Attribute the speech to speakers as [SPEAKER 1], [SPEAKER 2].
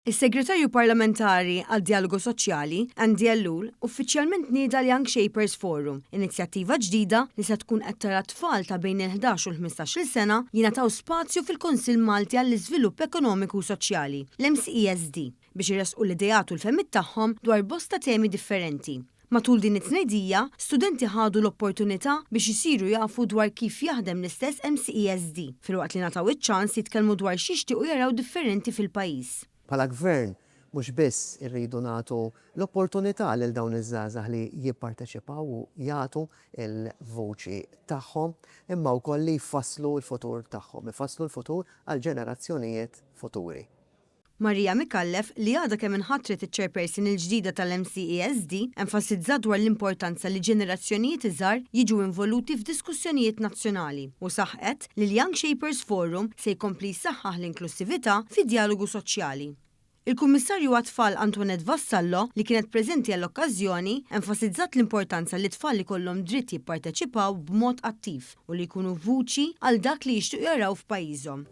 [SPEAKER 1] Is-Segretarju Parlamentari għad-Djalogu Soċjali, Andy Ellul, uffiċjalment nieda l-Young Shapers Forum, inizjattiva ġdida li se tkun qed tara tfal ta' bejn il-11 u l-15-il sena jingħataw spazju fil-Kunsill Malti għall-Iżvilupp Ekonomiku u Soċjali, l-MCESD, biex iressqu l-ideat u l-fehmiet tagħhom dwar bosta temi differenti. Matul din it-tnedija, studenti ħadu l-opportunità biex isiru jafu dwar kif jaħdem l-istess MCESD, filwaqt li ngħataw iċ-ċans jitkellmu dwar x'jixtiequ jaraw differenti fil-pajjiż.
[SPEAKER 2] Bħala Gvern mhux biss irridu nagħtu l-opportunità lil dawn iż-żgħażagħ li jipparteċipaw u jagħtu l-vuċi tagħhom, imma wkoll li jfasslu l-futur tagħhom, ifasslu l-futur għall-ġenerazzjonijiet futuri.
[SPEAKER 1] Maria Micallef, li għadha kemm inħatret iċ-Chairperson il-ġdida tal-MCESD, enfasizzat dwar l-importanza li ġenerazzjonijiet iżgħar jiġu involuti f'diskussjonijiet nazzjonali u saħqet li l-Young Shapers Forum se jkompli jsaħħaħ l-inklussività fid-djalogu soċjali. Il-Kummissarju għat-Tfal Antoinette Vassallo, li kienet preżenti għall-okkażjoni, enfasizzat l-importanza li t-tfal ikollhom dritt jipparteċipaw b'mod attiv u li jkunu vuċi għal dak li jixtiequ jaraw f'pajjiżhom.